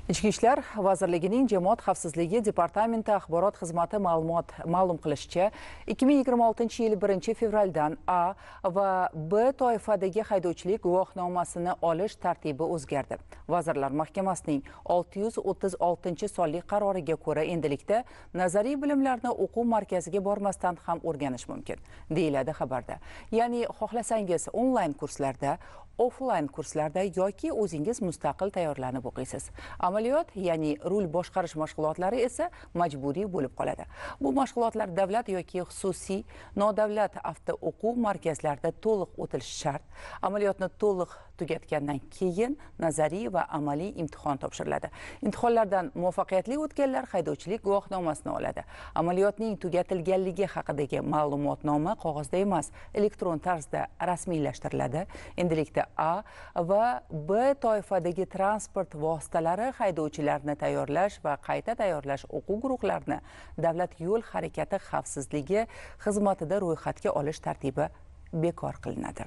Ichki ishlar vazirligining Jamoat xavfsizligi departamenti axborot xizmati ma'lum qilishicha, 2026-yil 1-fevraldan A va B toifadagi haydovchilik guvohnomasini olish tartibi o'zgardi. Vazirlar Mahkamasining 636-sonli qaroriga ko'ra endilikda nazariy bilimlarni o'quv markaziga bormasdan ham o'rganish mumkin, deyiladi xabarda. Ya'ni xohlasangiz onlayn kurslarda, offlayn kurslarda yoki o'zingiz mustaqil tayyorlanib o'qiysiz. Amaliyot, ya'ni rul boshqarish mashg'ulotlari esa majburiy bo'lib qoladi. Bu mashg'ulotlar davlat yoki xususiy nodavlat avto o'quv markazlarida to'liq o'tilishi shart. Amaliyotni to'liq tugatgandan keyin nazariy va amaliy imtihon topshiriladi. Imtihonlardan muvaffaqiyatli o'tganlar haydovchilik guvohnomasini oladi. Amaliyotning tugatilganligi haqidagi ma'lumotnoma qog'ozda emas, elektron tarzda rasmiylashtiriladi. Endilikda A va B toifadagi transport vositalari haydovchilarini tayyorlash va qayta tayyorlash o'quv guruhlarini davlat yo'l harakati xavfsizligi xizmatida ro'yxatga olish tartibi bekor qilinadi.